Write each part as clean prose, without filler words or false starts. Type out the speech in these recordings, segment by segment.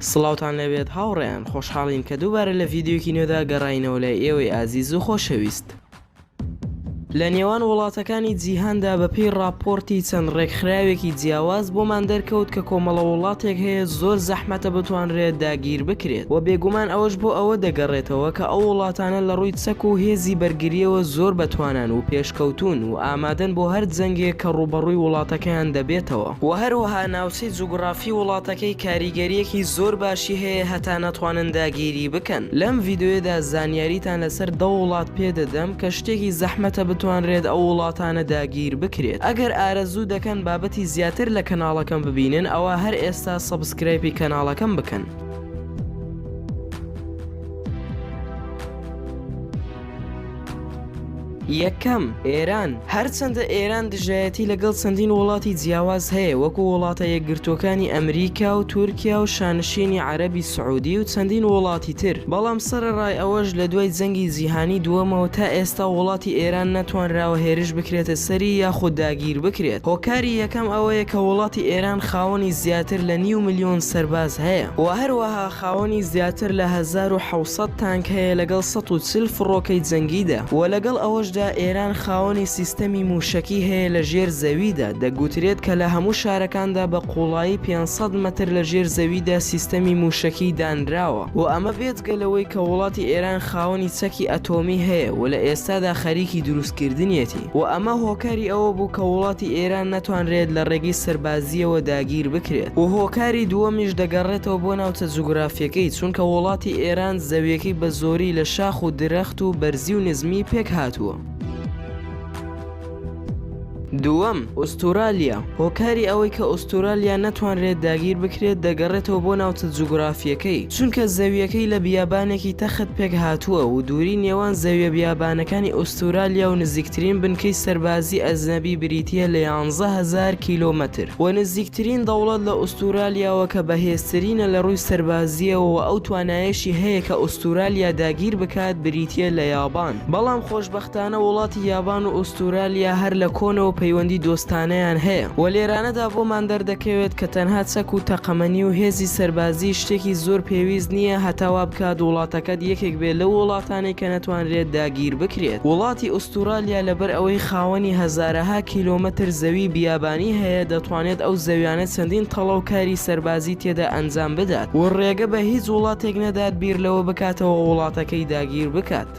سڵاوتان لێبێت هاوڕێیان خۆشحاڵین کە دووبارە لە ڤیدیۆکی نوێدا گەڕاینەوە لای ئێوەی ئازیز و خۆشەویست. لە نێوان وڵاتەکانی جیهاندا بەپێی ڕاپۆرتی چەند ڕێکخراوێکی جیاواز بۆمان دەرکەوت کە کۆمەڵە وڵاتێک هەیە زۆر زەحمەتە بتوانرێت داگیر بکرێت و بێگومان ئەوەش بۆ ئەوە دەگەڕێتەوە کە ئەو وڵاتانە لە ڕووی چەک و هێزی بەرگرییەوە زۆر بەتوانان و پێشکەوتوون و ئامادەن بۆ هەر جەنگێک کە ڕووبەڕووی وڵاتەکەیان دەبێتەوە. وە هەروەها ناوچەی جوگڕافی وڵاتەکەی کاریگەرییەکی زۆر باشی هەیە هەتا نەتوانن داگیری بکەن. لەم ڤیدیۆیەدا زانیاریتان لەسەر دە وڵات پێ دەدەم کە شتێکی زەحمەتە بتوانرێت ئەو وڵاتانە داگیر بکرێت. ئەگەر ئارەزوو دەکەن بابەتی زیاتر لە کەناڵەکەم ببینن ئەوا هەر ئێستا subscribe ی کەناڵەکەم بکەن. یەکەم، ئێران، هەرچەندە ئێران دژایەتی لەگەڵ چەندین وڵاتی جیاواز هەیە وەکو وڵاتە یەکگرتووەکانی ئەمریکا و تورکیا و شانشینی عەرەبی سعودی و چەندین وڵاتی تر، بەڵام سەرەڕای ئەوەش لە دوای جەنگی جیهانی دووەمەوە تا ئێستا وڵاتی ئێران نەتوانراوە هێرش بکرێتە سەری یاخود داگیر بکرێت. هۆکاری یەکەم ئەوەیە کە وڵاتی ئێران خاوەنی زیاتر لە نیو ملیۆن سەرباز هەیە و هەروەها خاوەنی زیاتر لە 1700 تانک هەیە لەگەڵ 140 فڕۆکەی جەنگیدا و لەگەڵ ئەوەشدا ئێران خاوەنی سیستەمی موشەکی هەیە لە ژێر زەویدا، دەگوترێت کە لە هەموو شارەکاندا بە قوڵایی 500 مەتر لە ژێر زەویدا سیستەمی موشەکی دانراوە و ئەمە بێجگە لەوەی کە وڵاتی ئێران خاوەنی چەکی ئەتۆمی هەیە و لە ئێستادا خەریکی دروستکردنیەتی و ئەمە هۆکاری ئەوە بوو کە وڵاتی ئێران نەتوانرێت لە ڕێگەی سەربازییەوە داگیر بکرێت و هۆکاری دووەمیش دەگەڕێتەوە بۆ ناوچە جوگرافیەکەی چونکە وڵاتی ئێران زەویەکەی بە زۆری لە شاخ و درەخت و بەرزی و نزمی پێکهاتووە. دووەم، ئوستورالیا، هۆکاری ئەوەی کە ئوستورالیا نەتوانرێت داگیر بکرێت دەگەڕێتەوە بۆ ناوچە جوگرافییەکەی، چونکە زەوییەکەی لە بیابانێکی تەخت پێکهاتووە و دووری نێوان زەویە بیابانەکانی ئوستورالیا و نزیکترین بنکەی سەربازی ئەجنەبی بریتییە لە 11000 کیلۆمەتر و نزیکترین دەوڵەت لە ئوستورالیاوە کە بەهێزترینە لە ڕووی سەربازییەوە و ئەو توانایەشی هەیە کە ئوستورالیا داگیر بکات بریتییە لە یابان. بەڵام خۆشبەختانە وڵاتی یابان و ئوستورالیا هەر لە کۆنەوە پەیوەندی دۆستانەیان هەیە و لێرانەدا بۆمان دەردەکەوێت کە تەنها چەک و تەقەمەنی و هێزی سەربازی شتێکی زۆر پێویست نییە هەتا وا بکات وڵاتەکەت یەکێک بێت لەو وڵاتانەی کە نەتوانرێت داگیر بکرێت. وڵاتی ئوستورالیا لەبەر ئەوەی خاوەنی هەزارەها کیلۆمەتر زەوی بیابانی هەیە دەتوانێت ئەو زەویانە چەندین تەڵە و کاری سەربازی تێدا ئەنجام بدات و ڕێگە بە هیچ وڵاتێک نەدات بیر لەوە بکاتەوە وڵاتەکەی داگیر بکات.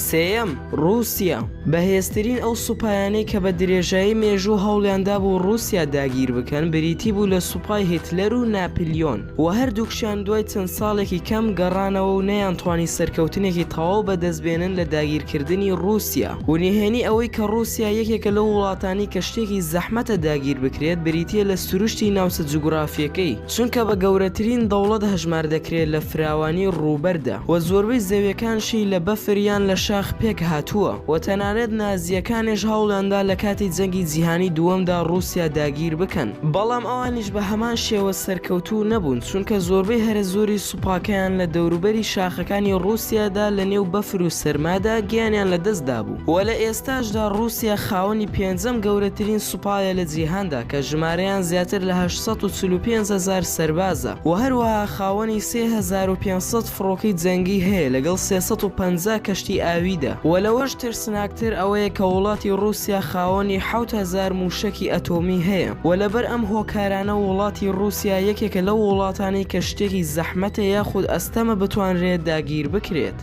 سێیەم، ڕووسیا، بەهێزترین ئەو سوپایانەی کە بە درێژایی مێژوو هەوڵیان دابوو ڕووسیا داگیر بکەن بریتی بوو لە سوپای هیتلەر و ناپلیۆن و هەردووکشیان دوای چەند ساڵێکی کەم گەڕانەوە و نەیانتوانی سەرکەوتنێکی تەواو بەدەست بێنن لە داگیرکردنی ڕووسیا و نهێنی ئەوەی کە ڕووسیا یەکێکە لەو وڵاتانەی کە شتێکی زەحمەتە داگیر بکرێت بریتییە لە سروشتی ناوچە جوگرافییەکەی. چونکە بە گەورەترین دەوڵەت هەژمار دەکرێت لە فراوانی ڕووبەردا و زۆربەی زەویەکانشی لە بەفر یان لە شاخ پێک هاتووە و تەنانەت نازییەکانێش هەوڵیاندا لە کاتی جەنگی جیهانی دووەمدا ڕووسیا داگیر بکەن بەڵام ئەوانیش بە هەمان شێوە سەرکەوتوو نەبوون چونکە زۆربەی هەرە زۆری سوپاکەیان لە دەوروبەری شاخەکانی ڕووسیادا لە نێو بەفر و سەرمادا گیانیان لە دەست دابوو و لە ئێستاشدا ڕووسیا خاوەنی پێنجەم گەورەترین سوپایە لە جیهاندا کە ژمارەیان زیاتر لە 845 هەزار سەربازە و هەروەها خاوەنی 3500 فڕۆکەی جەنگی هەیە لەگەڵ 350 کەشتی ئاویدا و لەوەش ترسناکتر ئەوەیە کە وڵاتی ڕووسیا خاوەنی 7000 مووشەکی ئەتۆمی هەیە و لەبەر ئەم هۆکارانە وڵاتی ڕووسیا یەکێکە لەو وڵاتانەی کە شتێکی زەحمەتە یاخود ئەستەمە بتوانرێت داگیر بکرێت.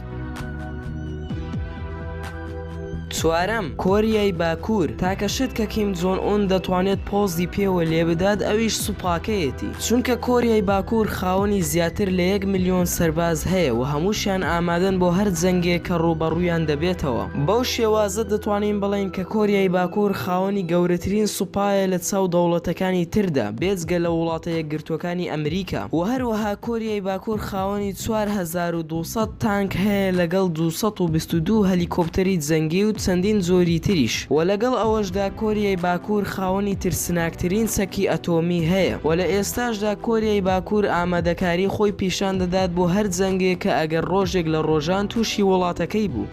چوارەم، کۆریای باکوور، تاکە شت کە کیم جۆن ئون دەتوانێت پۆزی پێوە لێبدات ئەویش سوپاکەیەتی، چونکە کۆریای باکوور خاوەنی زیاتر لە یەک ملیۆن سەرباز هەیە و هەمووشیان ئامادەن بۆ هەر جەنگێک کە ڕووبەڕوویان دەبێتەوە. بەو شێوازە دەتوانین بڵێین کە کۆریای باکوور خاوەنی گەورەترین سوپایە لە چاو دەوڵەتەکانی تردا بێجگە لە وڵاتە یەکگرتووەکانی ئەمریکا و هەروەها کۆریای باکوور خاوەنی 4200 تانک هەیە لەگەڵ 222 هەلیکۆپتەری جەنگی و چەندین جۆری تریش و لەگەڵ ئەوەشدا کۆریای باکوور خاوەنی ترسناکترین چەکی ئەتۆمی هەیە و لە ئێستاشدا کۆریای باکوور ئامادەکاری خۆی پیشان دەدات بۆ هەر جەنگێک کە ئەگەر ڕۆژێک لە ڕۆژان تووشی وڵاتەکەی بوو.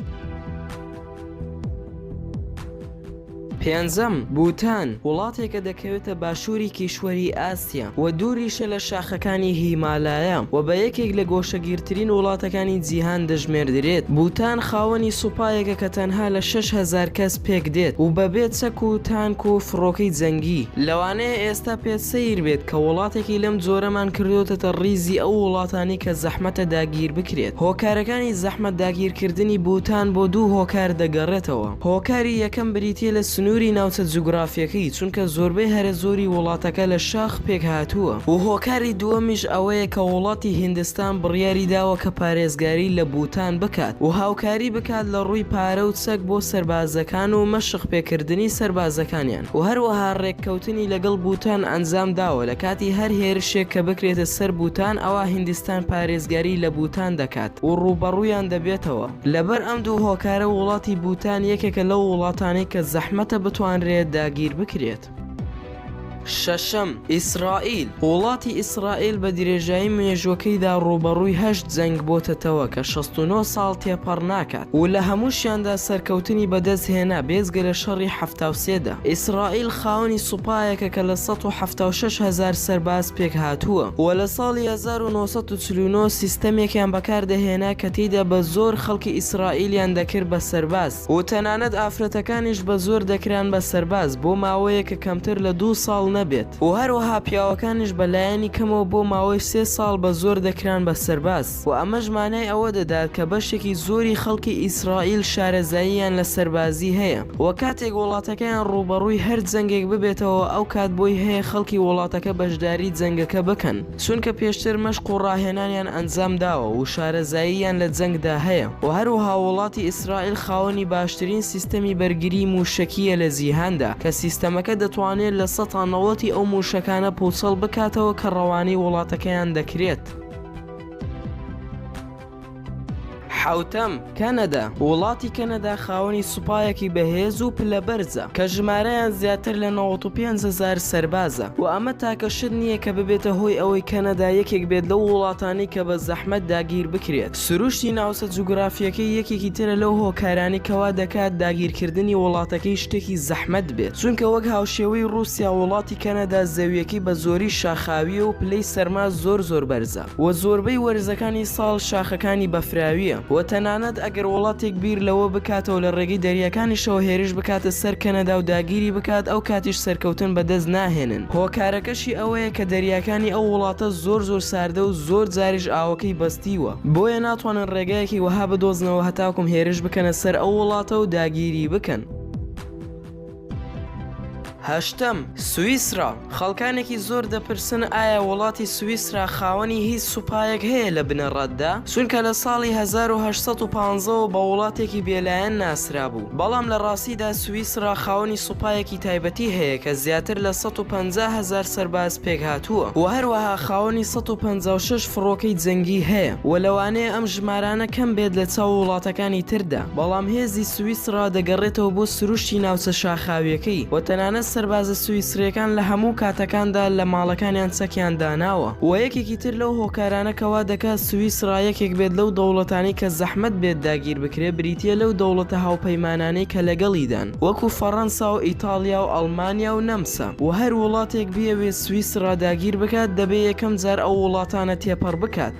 پێنجەم، بوتان، وڵاتێکە دەکەوێتە باشووری کیشوەری ئاسیا و دووریشە لە شاخەکانی هیمالایا و بە یەکێک لە گۆشەگیرترین وڵاتەکانی جیهان دەژمێردرێت. بوتان خاوەنی سوپایەکە کە تەنها لە 6000 کەس پێکدێت و بەبێ چەک و تانک و فڕۆکەی جەنگی. لەوانەیە ئێستا پێت سەیر بێت کە وڵاتێکی لەم جۆرەمان کردۆتەتە ڕیزی ئەو وڵاتانەی کە زەحمەتە داگیر بکرێت. هۆکارەکانی زەحمەت داگیرکردنی بوتان بۆ دوو هۆکار دەگەڕێتەوە. هۆکاری یەکەم بریتییە لە سنووری ناوچە جوگرافییەکەی، چونکە زۆربەی هەرە زۆری وڵاتەکە لە شاخ پێکهاتووە و هۆکاری دووەمیش ئەوەیە کە وڵاتی هیندستان بڕیاری داوە کە پارێزگاری لە بوتان بکات و هاوکاری بکات لە ڕووی پارە و چەک بۆ سەربازەکان و مەشق پێکردنی سەربازەکانیان و هەروەها ڕێککەوتنی لەگەڵ بوتان ئەنجام داوە لە کاتی هەر هێرشێک کە بکرێتە سەر بوتان ئەوا هیندستان پارێزگاری لە بوتان دەکات و ڕووبەڕوویان دەبێتەوە. لەبەر ئەم دوو هۆکارە وڵاتی بوتان یەکێکە لەو وڵاتانەی کە زەحمەتە بتوانرێت داگیر بکرێت. شەشەم، ئیسرائیل، وڵاتی ئیسرائیل بە درێژایی مێژووەکەیدا ڕووبەڕووی هەشت جەنگ بۆتەتەوە کە 69 ساڵ تێپەڕ ناکات و لە هەمووشیاندا سەرکەوتنی بەدەست هێنا بێجگە لە شەڕی 73 دا. ئیسرائیل خاوەنی سوپایەکە کە لە 176 هەزار سەرباز پێکهاتووە و لە ساڵی 1949 سیستەمێکیان بەکاردەهێنا کە تێیدا بە زۆر خەڵکی ئیسرائیلیان دەکرد بە سەرباز و تەنانەت ئافرەتەکانیش بە زۆر دەکران بە سەرباز بۆ ماوەیەک کە کەمتر لە دوو ساڵ نەبێت و هەروەها پیاوەکانیش بە لایەنی کەمەوە بۆ ماوەی سێ ساڵ بە زۆر دەکران بە سەرباز و ئەمەش مانای ئەوە دەدات کە بەشێکی زۆری خەڵکی ئیسرائیل شارەزاییان لە سەربازی هەیە و کاتێک وڵاتەکەیان ڕووبەڕووی هەر جەنگێک ببێتەوە ئەو کات بۆی هەیە خەڵکی وڵاتەکە بەشداری جەنگەکە بکەن. چونکە پێشتر مەشق و ڕاهێنانیان ئەنجام داوە و شارەزاییان لە جەنگدا هەیە و هەروەها وڵاتی ئیسرائیل خاوەنی باشترین سیستەمی بەرگری مووشەکییە لە جیهاندا کە سیستەمەکە دەتوانێت لە سەتا نەوەتی ئەو مووشەکانە پووچەڵ بکاتەوە کە ڕەوانەی وڵاتەکەیان دەکرێت. حەوتەم، کەنەدا، وڵاتی کەنەدا خاوەنی سوپایەکی بەهێز و پلە بەرزە کە ژمارەیان زیاتر لە 95 هەزار سەربازە و ئەمە تاکە شت نییە کە ببێتە هۆی ئەوەی کەنەدا یەکێک بێت لەو وڵاتانەی کە بە زەحمەت داگیر بکرێت. سروشتی ناوچە جوگرافییەکەی یەکێکی ترە لەو هۆکارانەی کەوا دەکات داگیرکردنی وڵاتەکەی شتێکی زەحمەت بێت چونکە وەک هاوشێوەی ڕووسیا وڵاتی کەنەدا زەوییەکەی بە زۆری شاخاوییە و پلەی سەرما زۆر زۆر بەرزە. و زۆربەی وەرزەکانی ساڵ شاخەکانی بەفراوییە و تەنانەت ئەگەر وڵاتێک بیر لەوە بکاتەوە لە ڕێگەی دەریاکانیشەوە هێرش بکاتە سەر کەنەدا و داگیری بکات ئەو کاتیش سەرکەوتن بەدەست ناهێنن هۆکارەکەشی ئەوەیە کە دەریاکانی ئەو وڵاتە زۆر زۆر ساردە و زۆر جاریش ئاوەکەی بەستیوە بۆیە ناتوانن ڕێگایەکی وەها بدۆزنەوە هەتاکوم هێرش بکەنە سەر ئەو وڵاتە و داگیری بکەن. هەشتەم، سویسرا، خەڵکانێکی زۆر دەپرسن ئایا وڵاتی سویسرا خاوەنی هیچ سوپایەک هەیە لە بنەڕەتدا؟ چونکە لە ساڵی 1815 ەوە بە وڵاتێکی بێلایەن ناسرابوو، بەڵام لە ڕاستیدا سویسرا خاوەنی سوپایەکی تایبەتی هەیە کە زیاتر لە 150 هەزار سەرباز پێکهاتووە و هەروەها خاوەنی 156 فڕۆکەی جەنگی هەیە و لەوانەیە ئەم ژمارانە کەم بێت لە چاو وڵاتەکانی تردا، بەڵام هێزی سویسرا دەگەڕێتەوە بۆ سروشتی ناوچە شاخاوییەکەی و تەنانەت سەربازە سویسرییەکان لە هەموو کاتەکاندا لە ماڵەکانیان چەکیان داناوە و یەکێکی تر لەو هۆکارانە کە وا دەکات سویسرا یەکێک بێت لەو دەوڵەتانەی کە زەحمەت بێت داگیر بکرێت بریتییە لەو دەوڵەتە هاوپەیمانانەی کە لەگەڵیدان وەکو فەڕەنسا و ئیتاڵیا و ئەڵمانیا و نەمسا و هەر وڵاتێک بیەوێت سویسرا داگیر بکات دەبێ یەکەم جار ئەو وڵاتانە تێپەڕ بکات.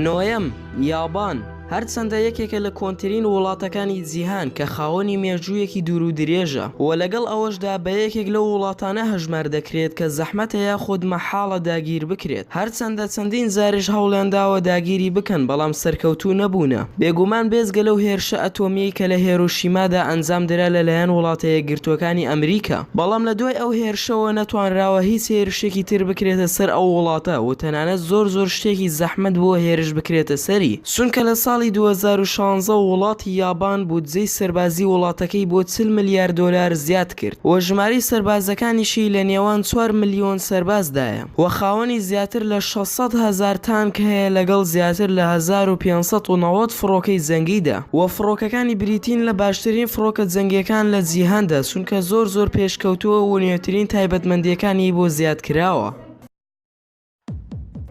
نۆیەم، یابان، هەرچەندە یەکێکە لە کۆنترین وڵاتەکانی جیهان کە خاوەنی مێژوویەکی دوور و درێژە و لەگەڵ ئەوەشدا بە یەکێک لەو وڵاتانە هەژمار دەکرێت کە زەحمەتە یاخود مەحاڵە داگیر بکرێت هەرچەندە چەندین جاریش هەوڵیان داوە داگیری بکەن بەڵام سەرکەوتوو نەبوونە بێگومان بێجگە لەو هێرشە ئەتۆمیەی کە لە هێرۆشیمادا ئەنجام درا لەلایەن وڵاتە یەکگرتووەکانی ئەمریکا بەڵام لە دوای ئەو هێرشەوە نەتوانراوە هیچ هێرشێکی تر بکرێتە سەر ئەو وڵاتە و تەنانەت زۆر زۆر شتێکی زەحمەت بووە هێرش بکرێتە سەری چونکە لە ساڵی 2016 وڵاتی یابان بودجەی سەربازی وڵاتەکەی بۆ 40 ملیار دۆلار زیاد کرد و ژمارەی سەربازەکانیشی لە نێوان چوار ملیۆن سەربازدایە و خاوەنی زیاتر لە 600 هەزار تانک هەیە لەگەڵ زیاتر لە 1590 فڕۆکەی جەنگیدا و فڕۆکەکانی بریتین لە باشترین فڕۆکە جەنگیەکان لە جیهاندا چونکە زۆر زۆر پێشکەوتووە و نوێترین تایبەتمەندیەکانی بۆ زیاد کراوە.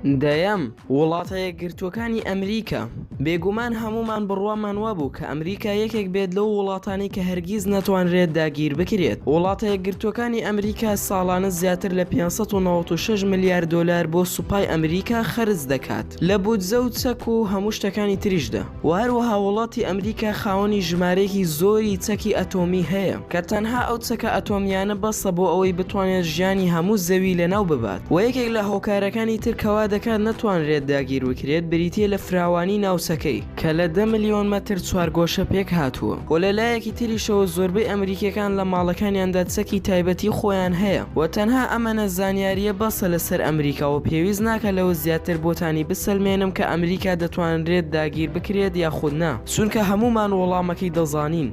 دەیەم، وڵاتە یەکگرتووەکانی ئەمریکا، بێگومان هەموومان بڕوامان وابوو کە ئەمریکا یەکێک بێت لەو وڵاتانەی کە هەرگیز نەتوانرێت داگیر بکرێت. وڵاتە یەکگرتووەکانی ئەمریکا ساڵانە زیاتر لە 596 ملیار دۆلار بۆ سوپای ئەمریکا خەرج دەکات لە بودجە و چەک و هەموو شتەکانی تریشدا. وە هەروەها وڵاتی ئەمریکا خاوەنی ژمارەیەکی زۆری چەکی ئەتۆمی هەیە کە تەنها ئەو چەکە ئەتۆمیانە بەسە بۆ ئەوەی بتوانێت ژیانی هەموو زەوی لەناو ببات وە یەکێک لە هۆکارەکانی تر کەوا دەکات نەتوانرێت داگیر بکرێت بریتیە لە فراوانی ناوچەکەی کە لە دە ملیۆن مەتر چوارگۆشە پێکهاتووە وە لە لایەکی تریشەوە زۆربەی ئەمریکیەکان لە ماڵەکانیاندا چەکی تایبەتی خۆیان هەیە وە تەنها ئەمەنە زانیاریە بەسە لەسەر ئەمریکا وە پێویست ناکا لەوە زیاتر بۆتانی بسەلمێنم کە ئەمریکا دەتوانرێت داگیر بکرێت یاخود نا چونکە هەموومان وەڵامەکەی دەزانین.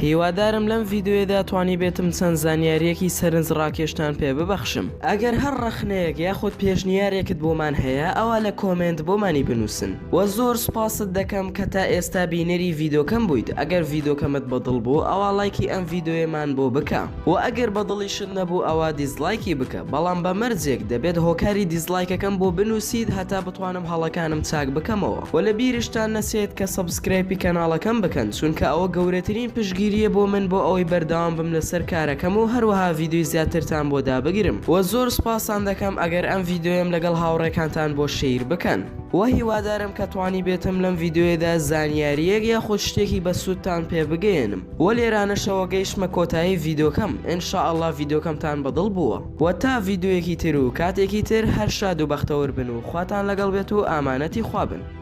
هیوادارم لەم ڤیدیۆیەدا توانیبێتم چەند زانیاریەکی سەرنج ڕاکێشتان پێ ببەخشم. ئەگەر هەر ڕەخنەیەک یاخود پێشنیارێکت بۆمان هەیە ئەوا لە comment بۆمانی بنوسن. وە زۆر سوپاست دەکەم کە تا ئێستا بینەری ڤیدۆکەم بوویت ئەگەر ڤیدۆکەمت بەدڵ بوو ئەوا ڵایکی ئەم ڤیدۆیەمان بۆ بکە وە ئەگەر بەدڵیشت نەبوو ئەوا dislike ی بکە بەڵام بە مەرجێک دەبێت هۆکاری dislike ەکەم بۆ بنوسیت هەتا بتوانم هەڵەکانم چاک بکەمەوە وە لە بیرشتان نەچێت کە subscribe ی کەناڵەکەم بکەن چونکە ئەوە گەورەترین پشتگیریە بۆ من بۆ ئەوەی بەردەوام بم لەسەر کارەکەم و هەروەها ڤیدیۆی زیاترتان بۆ دابگرم وە زۆر سوپاستان دەکەم ئەگەر ئەم ڤیدیۆیەم لەگەڵ هاوڕێکانتان بۆ share بکەن. وە هیوادارم کە توانیبێتم لەم ڤیدیۆیەدا زانیاریەک یاخود شتێکی بەسوودتان پێ بگەیەنم وە لێرانەشەوە گەیشتمە کۆتایی ڤیدۆکەم ان شاء اللە ڤیدۆکەمتان بەدڵ بووە وە تا ڤیدۆیەکی تر و کاتێکی تر هەر شاد و بەختەوەر بن و خواتان لەگەڵ بێت و ئامانەتی خوا بن.